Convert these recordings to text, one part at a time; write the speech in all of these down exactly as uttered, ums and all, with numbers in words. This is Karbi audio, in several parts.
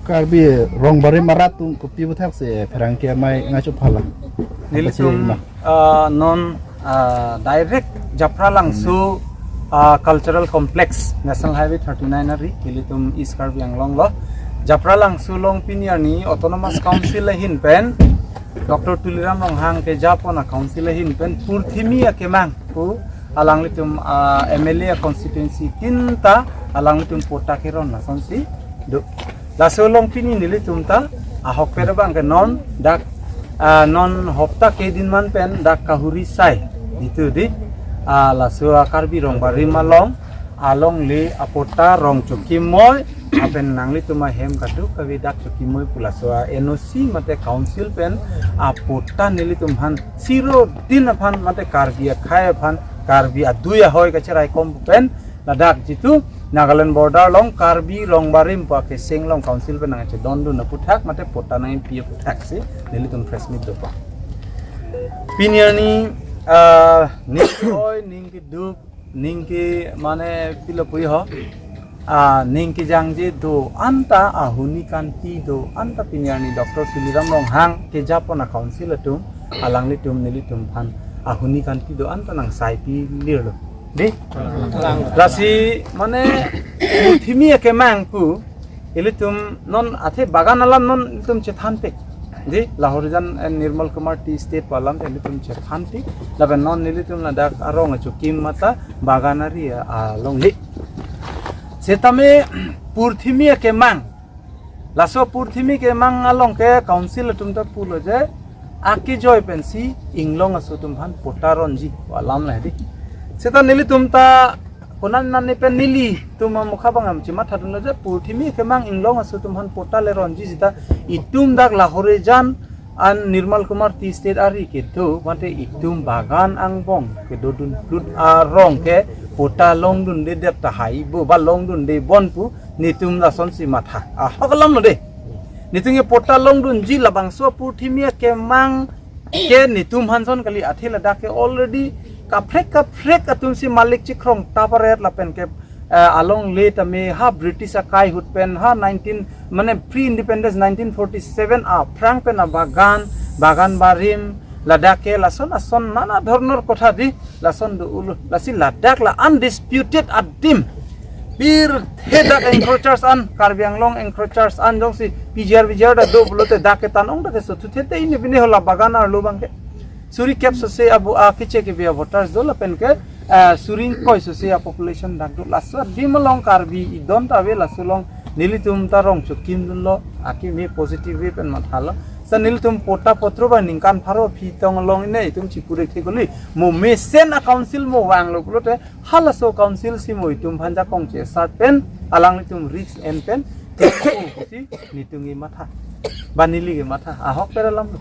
Karbi Rongbarim arat atum kopi aputhaksi pherangke amei nangchophala? Nelitum, Apa si ma? Ah, non, ah, direct Japralangso, ah, Cultural Complex, National Highway thirty-nine ari, nelitum East Karbi Anglong lo. Japralangso along pini arni Autonomous Council ahin pen Doctor Tuliram Ronghang kejapon a-council ahin pen Purthimi akemang pu alanglitum, ah, M L A constituency tin ta alanglitum patta keron lasonsi do. Laso along pini nelitum ta ahokpet abang ke non dak, ah, non hopta kedinman pen dak kahuri sai itu di, ah, laso a-Karbi Rongbarim along alongle apatta rong chokimoi, lapen nanglitum ahem kadokave dak chokimoi pu laso a-N O C mate council pen apatta nelitum aphan siro din aphan mate Karbi akhei aphan, Karbi adui ahoi kacheraikom pen ladak jitu Nagaland border along Karbi Rongbarim pu akeseng along council pen nangchedondun aputhak mate patta nangpi aputhaksi nelitum press meet dopo. Pini arni, ah, ning ke-oi, ning keduk, ning ke mane pilo pui ho, ah, ning kejangje do-an ta, ahuni kanti do-an ta pini arni Doctor Tuliram Ronghang kejapon a-council atum alanglitum nelitum aphan ahuni kanti do-an ta nangsaipi lirlo. Di? Lasi mane Purthimi akemang pu ilitum non athe bagan alam non ilitum chethanpik. Di, Lahorijan and Nirmal Kumar Tea Estate pu alam ilitum chethanpik. Lapen non nelitum ladak arong achokim mate bagan ari alongle. Setame Purthimi akemang, laso Purthimi akemang along ke council atum ta pulo je akejoi pensi inglong aso atum aphan patta ronji pu alam le di. Seta nelitum ta konat nani pen nelitum amokha abang chematha dunlo je Purthimi akemang inglong aso atum aphan patta le ronji seta itum dak Lahorijan and Nirmal Kumar Tea Estate ari kedo mate itum bagan angbong kedodun plut arong ke patta longdunde det tahai bo ba longdunde bon pu netum lasonsi matha. Ahok alam lo de. Netum ke patta longdunji labangso Purthimi akemang ke netum aphan son kali, athe ladak ke already kaprek kaprek atumsi malik chikrong taparet lapen ke, eh, alongle tame ha British akai ahut pen ha nineteen mane pre-independence nineteen forty-seven aphrang pen abagan, bagan barim, ladak ke lason ason nana dhornor kotha di lason do-olo. Lasi ladak la undisputed adim. Pirthe dak encroachers an, Karbi Anglong encroachers an jongsi P G R, V G R dak do pulote dak ke tan ong dak ke sothu thete ini bini hala bagan arlo abang ke. Suri kep sose abu a keche ke voters do lapen ke, eh, suri ingkoi sose a-population dak do. Laso adim along Karbi idon ta ave, laso along nelitum ta rong chokim dunlo, akimi positive way pen mathalo. Sa nelitum patta potro ba ningkan pharo aphi tong along ine itum chipurek thekoli. Mo mesen a-council mo vanglo pulote halaso council si mo itum aphan jakong chesat pen alanglitum risk en pen thekpo si netum kematha. Ba neli kematha. Ahokpet alam lo.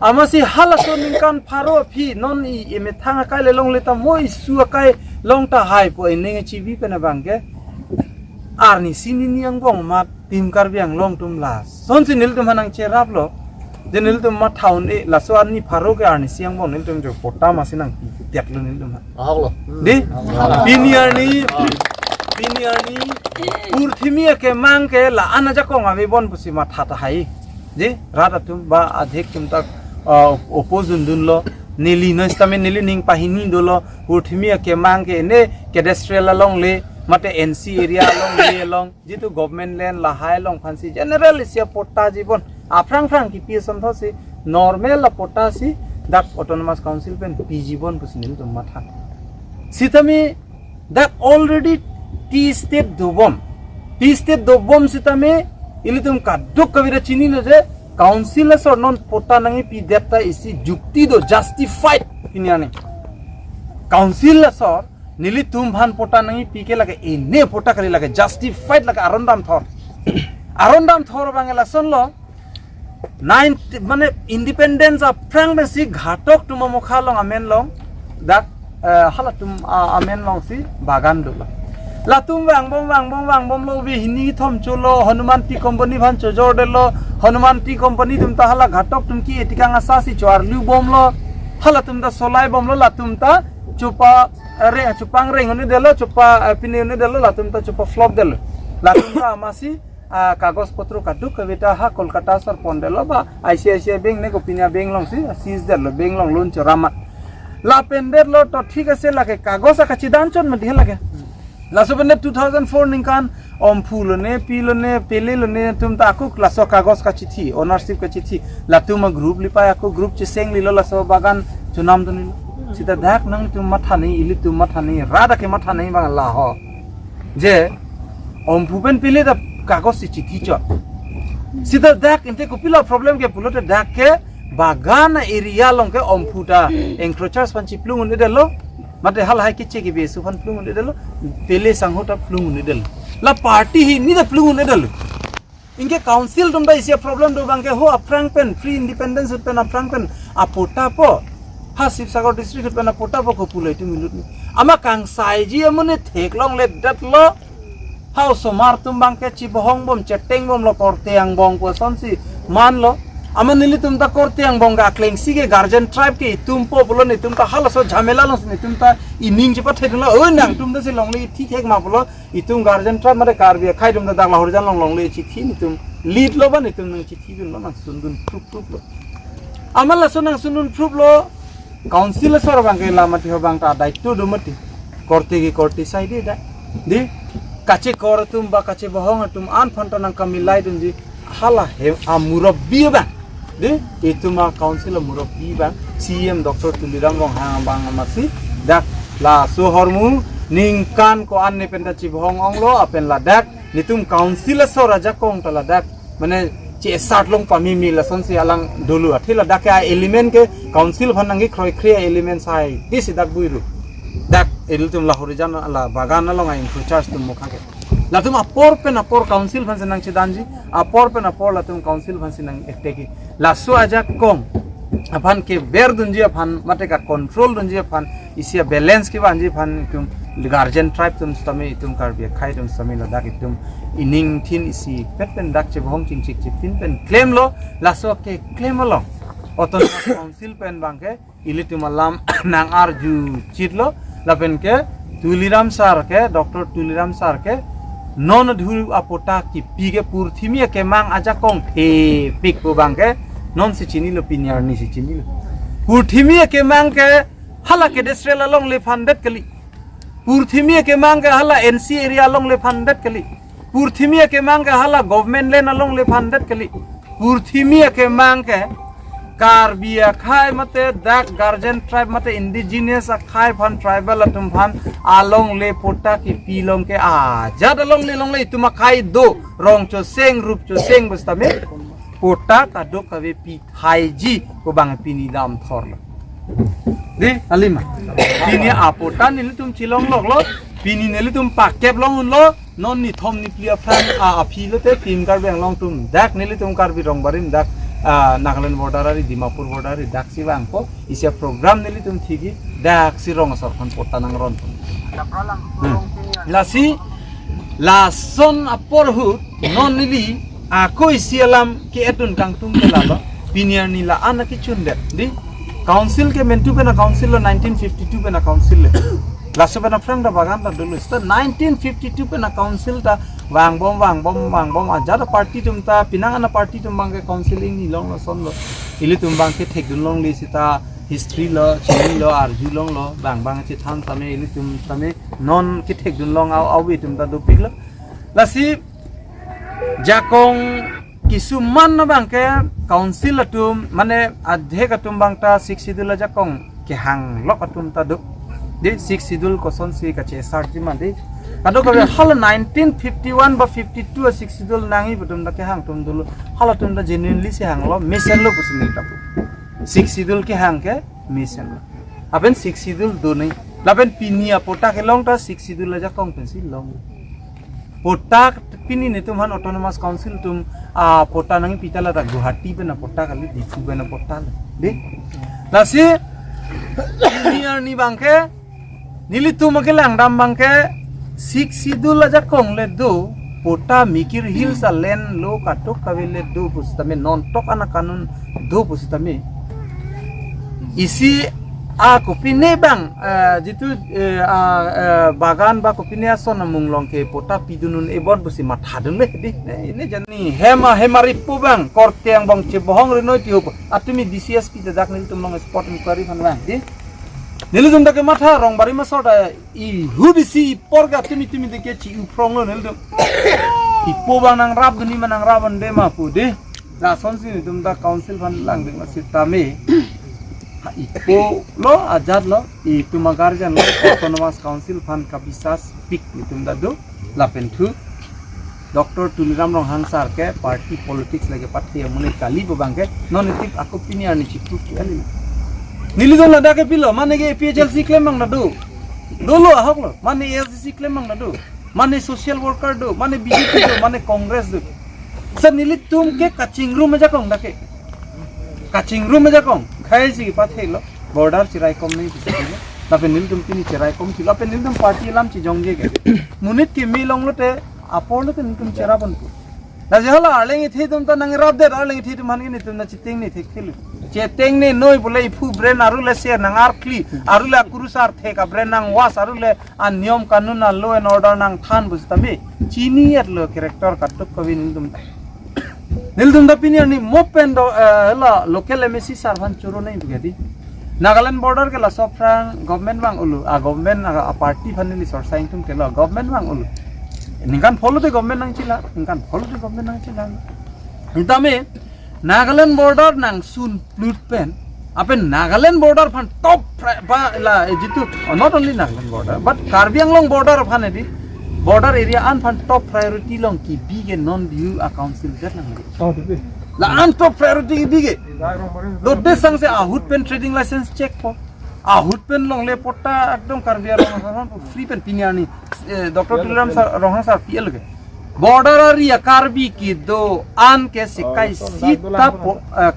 Amatsi halaso ningkan pharo aphi non i emethang akai le longle ta mo isu akai long tahai pu ining chibi pen abang ke arnisi nini angbong amat Team Karbi Anglong atum lasonsi nelitum aphan nangcheraplo. Je nelitum matha un-e laso arni pharo ke arnisi angbong nelitum jo patta masi nangpi detlo nelitum aphan. Ahok lo. Di? Pini arni, pini arni Purthimi akemang ke la-an ajakong ave bon pusi matha tahai. Di, rat atum ba adhik atum ta, ah, oppose dun dunlo. Neli no sitame neli ning pahini dolo. Purthimi akemang ke ne cadastral alongle mate N C area alongle along jitu government land lahai along aphansi general isi apatta ji bon aphrang phrang kipi ason thotsi normal apatta si dak Autonomous Council pen piji bon pusi nelitum matha. Sitame dak already tea estate dobom. Tea estate dobom sitame ilitum kadokave ta chinilo je council asor non patta nangkepi det ta isi jukti do, justified pini arni. Council asor nelitum aphan patta nangkepi ke lake ine patta kali, lake justified, lake aron damthor. Aron damthor abang ke lasonlo. Nine, mane independence aphrang pensi Ghatok atum amokha along amen along dak, eh, halatum, ah, amen alongsi bagan dolo. Latum vangbom vangbom vangbomlo, ove hini kethom cholo, Hanuman Tea Company aphan chojor detlo, Hanuman Tea Company atum ta hala Ghatok atum ke etikang asasi cho-arlu bomlo, halatum ta solai bomlo, latum ta chopa, eh, re, chopang reng un-e detlo, chopa, eh, pine un-e detlo, latum ta chopa flop detlo. Latum ta amatsi ah, kagos potro kaduk kave ta ha Kolkata asor pondetlo ba I C I C I Bank ne kopine bank alongsi seize detlo, bank along loan choramat. Lapen detlo to thik ase, lake kagos akachidan chot mati lake. Laso pen two thousand four ningkan Omphu lone, Pi lone, Pele lone, atum ta ako laso kagos kachithi, ownership kachithi. Latum a group lipai ako group chesenglilo laso bagan chonamdunlo. Sita dak nangtum matha nangji, ilitum matha nangji, rat ake matha nangji abang laho. Je, Omphu pen Pele ta kagos si chithi chot. Sita dak ante kopilo problem ke pulote dak ke bagan area along ke Omphu ta encroachers aphan chiplung un-edetlo. Mate halahai keche kebe aso aphan plung un-edetlo. Pele sangho ta plung un-edetlo. La party hini ta plung un-edetlo. Anke council atum ta isi a problem do abang ke ho aphrang pen, pre-independence pen aphrang pen apatta po. Ha Sibsagar district pen apatta po kopulo itum ilut ni. Amat kangsaiji amonit theklongledetlo. Ha osomar atum abang ke chibohong bom, cheteng bomlo, korte angbong pu asonsi manlo. Amat nelitum ta korte angbong ke aklengsi ke guardian tribe ke itum po pulo, netum ta halaso jhamela alongsi netum ta ining chepathedunlo. O nangtum ta si longle ithi thek ma pulo. Itum guardian tribe mate Karbi akhei atum ta dak Lahorijan along longle chithi netum leadlo ba netum nangchithidunlo, nangsundun proof proof lo. Amat laso nangsundun proof lo, council asor abang ke la mati ho abang ta daito do mati. Korte ke korte saide da. Di, kachekor atum ba kachebohong atum an aphan ta nangkamilaidunji hala he amurabbi abang. Di, itum a council amurabbi abang C E M Doctor Tuliram Ronghang abang amatsi dak laso ahormu ningkan ko-an ne pen ta chibohong onglo, lapen ladak netum council asor ajakong ta ladak mane che-start long pamimi lasonsi alang dolo, athe ladak ke a element ke council aphan nangkekroikre a element saidesi dak buiru. Dak ilitum Lahorijan la bagan along a encroachers atum mokha ke. Latum apor pen apor council aphansi nangchedanji, apor pen apor latum council aphansi nang-attack-i. Laso ajakong aphan keberdunji aphan, mate ka-control dunji aphan, isi a balance kevanji aphan itum guardian tribe atum sitame, itum Karbi akhei atum sitame ladak itum ining thin isi pet pen dak chebohong chingchik chipin pen klemlo. Laso keklem along autonomous council pen abang ke ilitum alam nang-arju chitlo, lapen ke Tuliram sir ke, Doctor Tuliram sir ke non adhu apatta kipi ke purthimi akemang ajakong thepik pu abang ke nonsi chinilo, pini arnisi chinilo. Purthimi akemang ke hala cadastral alongle aphan det kali. Purthimi akemang ke hala N C area alongle aphan det kali. Purthimi akemang ke hala government land alongle aphan det kali. Purthimi akemang ke Karbi akhei mate dak guardian tribe mate indigenous akhei aphan, tribal atum aphan alongle patta kipi along ke ajat alongle alongle itum akhei do, rong choseng rup choseng pu sitame patta kadokave pithaiji pu abang pini damthorlo. Di, alima. Pini apatta nelitum chilongloklo, pini nelitum pakep long unlo, non nithom niphli aphrang a aphi lote Team Karbi Anglong atum dak nelitum Karbi Rongbarim dak, ah, Nagaland border ari, Dimapur border ari daksi vangpo, isi a program nelitum thigi daksi rong asor aphan patta nangron. Hmm. Lasi lason apor ahut non neli ako isi alam ke-etdun kangtung ke lalo, pini arni la-an akechundet. Di, council ke mentu pen a council lo, nineteen fifty-two pen a council le. Laso pen aphrang ta bagan ta dolo. Sita nineteen fifty-two pen a council ta vangbom vangbom vangbom ajat a party atum ta, penang an a party atum abang ke council ingni long lason lo. Ilitum abang ke thekdun longle, sita history lo, chinilo, arjulonglo, bang bang chethan tame, ilitum tame non kethekdun long au au itum ta dopiklo. Lasi jakong kisuman abang ke council atum, mane adhek atum abang ta Sixth Schedule ajakong kehanglok atum ta do. Di, Sixth Schedule kosonsi kachesarji ma di. Kadokave hala nineteen fifty-one ba fifty-two a Sixth Schedule nangji pu atum ta kehang atum dolo. Halatum ta genuinely si hanglo, mesenlo pusi neli ta pu. Sixth Schedule kehang ke mesenlo. Lapen Sixth Schedule do nangji. Lapen pini apatta kelong ta Sixth Schedule ajakong pensi long. Patta pini netum aphan Autonomous Council atum apatta nangpi ta la ta Guwahati pen apatta kali, Diphu pen apatta le. Di? Lasi pini arni abang ke nelitum akelangdam abang ke Sixth Schedule ajakong le do, patta Mikir Hills a land lo kadokave le do pusitame, non tok an a kanun do pusitame. Isi A kopine bang, eh, jitu, eh, a, eh, bagan ba kopine ason amung along ke patta pidun un-e bon pusi mathadun le di. Ne, ne jan ni hem a, hem aripo bang, korte angbong chebohong rinoi tihup. Atumi D C S P ta dak nelitum along spot inquiry aphan vang di. Nelitum dak ke matha Rongbari Masor ta ihu D C apor ke atumi tumi de ke chi-u phrong lo nelitum. Ipo bang nangrapdun ni ma nangrapdunde ma pu di. Lasonsi nelitum ta council aphan langding ma sitame. Ha, ipo lo, ajat lo, itum a guardian lo, autonomous council aphan kabisas pik nelitum ta do, lapen thu Doctor Tuliram Ronghang sir ke party politics lake party amonit kali pu bang ke, non itum ako pini arni chipu kali. Nelitum ladak ke pilo, mane ke A P H L C klem bang ta do. Dolo ahok lo, mane A S D C klem bang ta do. Mane social worker do, mane B J P do, mane Congress do. Sa nelitum ke kachingrum ajakong dak ke. Kachingrum ajakong. Khai si pathe lo. Border chirai kom nai bisa lo. Lapen nelitum pini chirai kom si lo. Lapen nelitum party alam chijongje ke. Monit kimi along lote, apor lote nelitum chera pon pu. Lasi hala arleng ithe atum ta nangrapdet, arleng ithe atum aphan ke nelitum ta chitengne thekthelo. Chitengnenoi pule iphu bren aru le ser nangarkli, aru le akurusar thek abren nangwas, aru le aniyom kanun a law and order nangthan pusitame. Chini-et lo character katuk kave nelitum ta. Nelitum ta pini arni mo pen do, eh, la local M A C sir aphan choro nai bugadi. Nagaland border ke laso aphrang government vang ulu, a government a, a party aphan neli sorsa ingtungte lo, government vang ulu. Ningkan pholo te government nangchelang, ningkan pholo te government nangchelang. Sitame Nagaland border nangsun plut pen, apen Nagaland border aphan top pri-, ba la, eh, jitu, oh, not only Nagaland border, but Karbi Anglong border aphan edi, border area an aphan top priority along kibi ke non diu a council det nang. Oh, dibi. La an top priority kibi ke. Lo desang se ahut pen trading license check po. Ahut pen longle patta ekdom Karbi Anglong aphan free pen pini arni, eh, Doctor Tuliram sir, Ronghang sir P L ke. Border area Karbi kedo an ke sekai sita po, eh,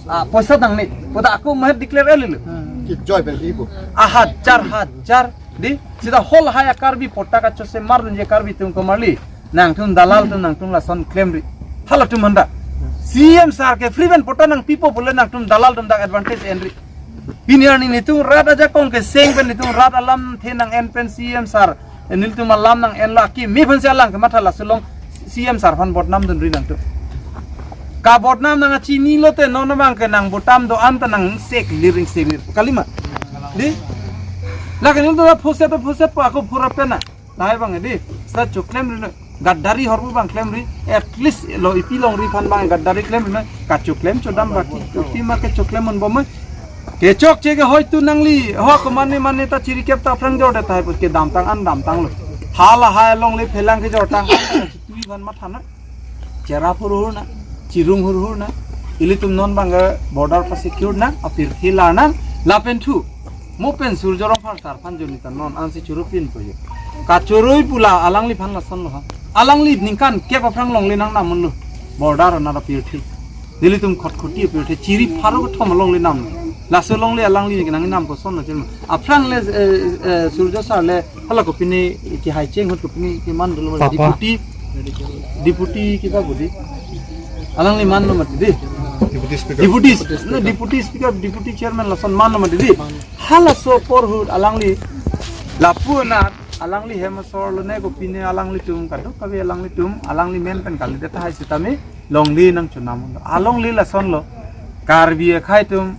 ah, poisa dangne. Pada ako mahet declare elilo. Kijoi pen ibu. A hajar hajar di sita hol haya Karbi patta kachose mardunje Karbi atum komarli. Nangtum dalal atum nangtum lason klemri. Halatum handa. C M sir ke free pen patta nangpipo pule nangtum dalal atum dak advantage enri. Pini arni nelitum rat ajakong ke seng pen nelitum rat alamthe nang-en pen C M sir. Nelitum alam nang-en lo akimi aphan si alang kematha laso along C M sir aphan bodnam dunri nangtum. Kabodnam nangchinilo te non abang ke nang botam do-an ta nangsek liring seklir. Kalima. Di? Lake nelitum ta phoset to phoset po ako phura pena. Lahai bang di, sa choklem ri na, Gaddari hormu bang klemri, at least lo ipi longri aphan bang Gaddari klemri na, kachoklem chodam baki, uti ma kechoklem mon bomoi. Kechokche ke hoitu nangli, ho ko mane mane ta chirikep ta aphrang jorde tahai pus kedamtang an damtang lo. Hala hai longle phelang kejortang, tui aphan matha na. Cherap hurhur na, chirung hurhur na, ilitum non bang ke border pa secure na, apirthe la na, lapen thu. Mo pen Surjya Rongphar sir aphan joni ta non ansi choro pinpo yo. Kachoroi pu la alangliphan lason lo ha. Alangli ningkan kep aphrang longle nangnam lo. Border na apirthe. Nelitum khotkhoti apirthe chiri pharo kethom longle nam. Laso longle alangli ke nangnam koson na chelma. Aphrang le, eh, eh, Surjya sir le hala kopine kehai cheng ahut kopine keman dolo Papa. Deputy, deputy kiba budi. Alangli man lo mati di. Deputy Speaker. Deputy, no, Deputy Speaker, Deputy Chairman lason man lo mati di. Halaso apor ahut alangli lapu na alangli hem asor lo ne kopine alanglitum kadokave alanglitum alangli men pen kalidet tahai sitame longle nangchonam lo. Alongle lason lo. Karbi akhai atum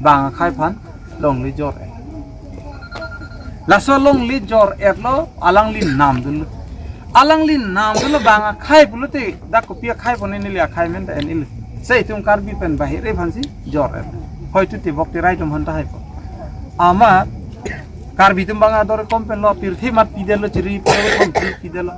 bang akhai aphan longle jor-et. Laso longle jor-et lo alangli namdunlo. Alangli namdunlo bang akhai pulote dak kopi akhai pon neli akhai men ta en-ilo. Se itum Karbi pen bahire aphansi jor-et. Hoitu tebok terai atum aphan tahai po. Amat Karbi atum bang ador kom pen lo pirthe mat pidetlo chiri pidetlo.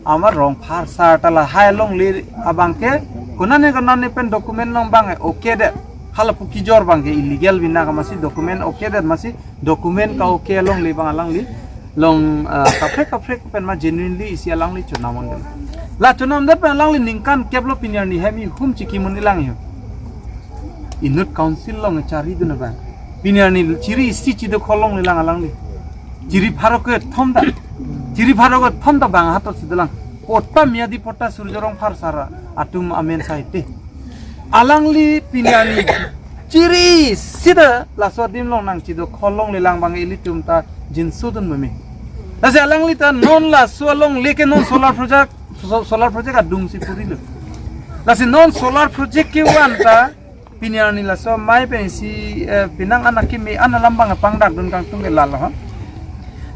Amat Rongphar sir ta lahai longle abang ke konane konane pen document long bang okay det. Hala pu kejor bang ke illegal bina kamasi document okay det masi document ka okay longle bang alangli long, ah, kaprek kaprek pen ma genuinely isi alangli chonam on det. La chonam det pen alangli ningkan kep lo pini arni hem ihum chiki mun ilang yo. Inut council along charidun abang. Pini arni chiri isi chido kholong lelang alangli. Chiri pharo kethom ta. Chiri pharo kethom ta bang ahatot si dolang. Patta miyadi patta Surjya Rongphar sir atum amen sahite. Alangli pini arni Chiri sita laso adim along nangchido khol longlelang abang ilitum ta jinsudun meme. Lasi alangli ta non laso alongle ke non solar project, so- solar project adung si purilo. Lasi non solar project kevan ta pini arni laso amei pensi, eh, penang anak kimi an alam abang pangdakdun kangtung ke lalo ha.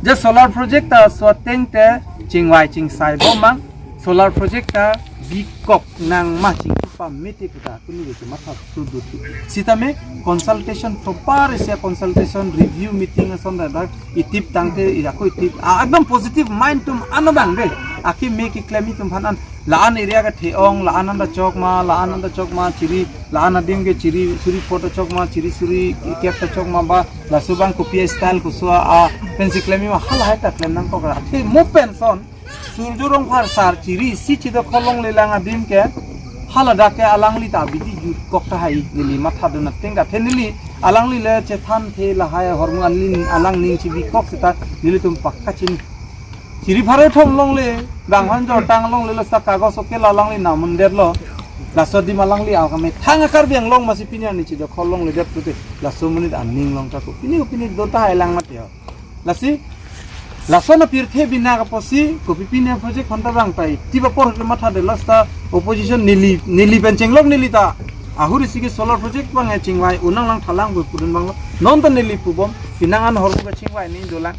Je solar project ta laso ateng te chingvai chingsai bom mang, solar project ta bikok nang ma chingki pamit puta kuni ke matha sudut. Sitame consultation proper isi a consultation review meeting ason dak itip tangte ira ko itip, ah, ekdom positive mind atum ano abang de. Akimi keklem atum aphan an la-an area ke the-ong, la-an anta chok ma, la-an anta chok ma, chiri, la-an adim ke chiri suri pho ta chok ma, chiri suri kep ta chok ma ba, laso abang kopi style koso a, pensi klem ma halahai ta klem nangkok ra. Athe mo penson Surjya Rongphar sar chiri si chido khol longlelang adim ke haladak ke alangli ta bidi jutkok tahai neli mathadun ateng ke athe neli alangli le chethan the lahai ahormu aling alang ning chibikok seta nelitum pakka chini. Chiri pharo thom longle, bang han jor tang longle, lasi kagos oke la alangli namun detlo. Laso adim alangli akame thang a Karbi Anglong masi pini arni chido khol longledet pute. Laso amonit aning along ta ko pini pini do tahai lang mati ho. Lasi laso na pirthe bina ka pusi kopi pini project khonta bang pai. Tiba por ke mathadetlo seta opposition neli, neli pen chenglok neli ta ahut isi ke solar project abang chingvai unang lang thalang bo pudun abanglo. Non ta neli pubom penang an ahormu ke chingvai ni dolang.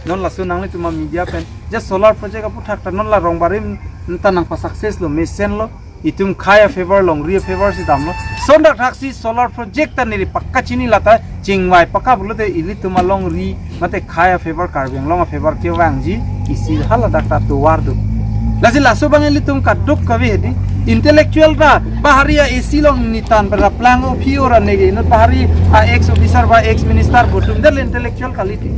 Non laso nanglitum a media pen je solar project aphuthak ta non la Rongbarim ta nangpa success lo, mesenlo. Itum khei a favor longri a favor si damlo. Lason dak thaksi solar project ta neli pakka chini lata chingvai pakka pulote ilitum alongri mate khei a favor Karbi Anglong a favor kevangji isi haladak ta tovar do. Lasi laso abang ilitum kaduk kave hedi intellectual ta bahari a A C along nitan pada plang o phi ora nege inut bahari a ex officer ba ex minister bo atum del intellectual kalite.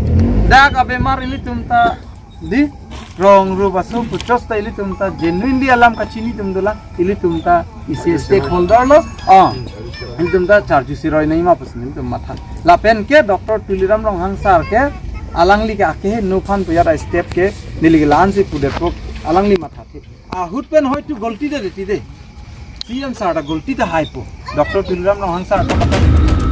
Dak abemar ilitum ta di rong ru baso puchos ta ilitum ta genuinely alam kachini atum dolang, ilitum ta isi stakeholder lo. Ah, ilitum ta charju siroi nai ma pusi nelitum matha. Lapen ke Doctor Tuliram Ronghang sar ke alangli ke ake nu aphan pu ya step ke neli ke la-an si pudetpo alangli matha the. Ahut pen hoitu golti de reti de. C M sar ta golti ta haipo. Doctor Tuliram Ronghang sar ta matha.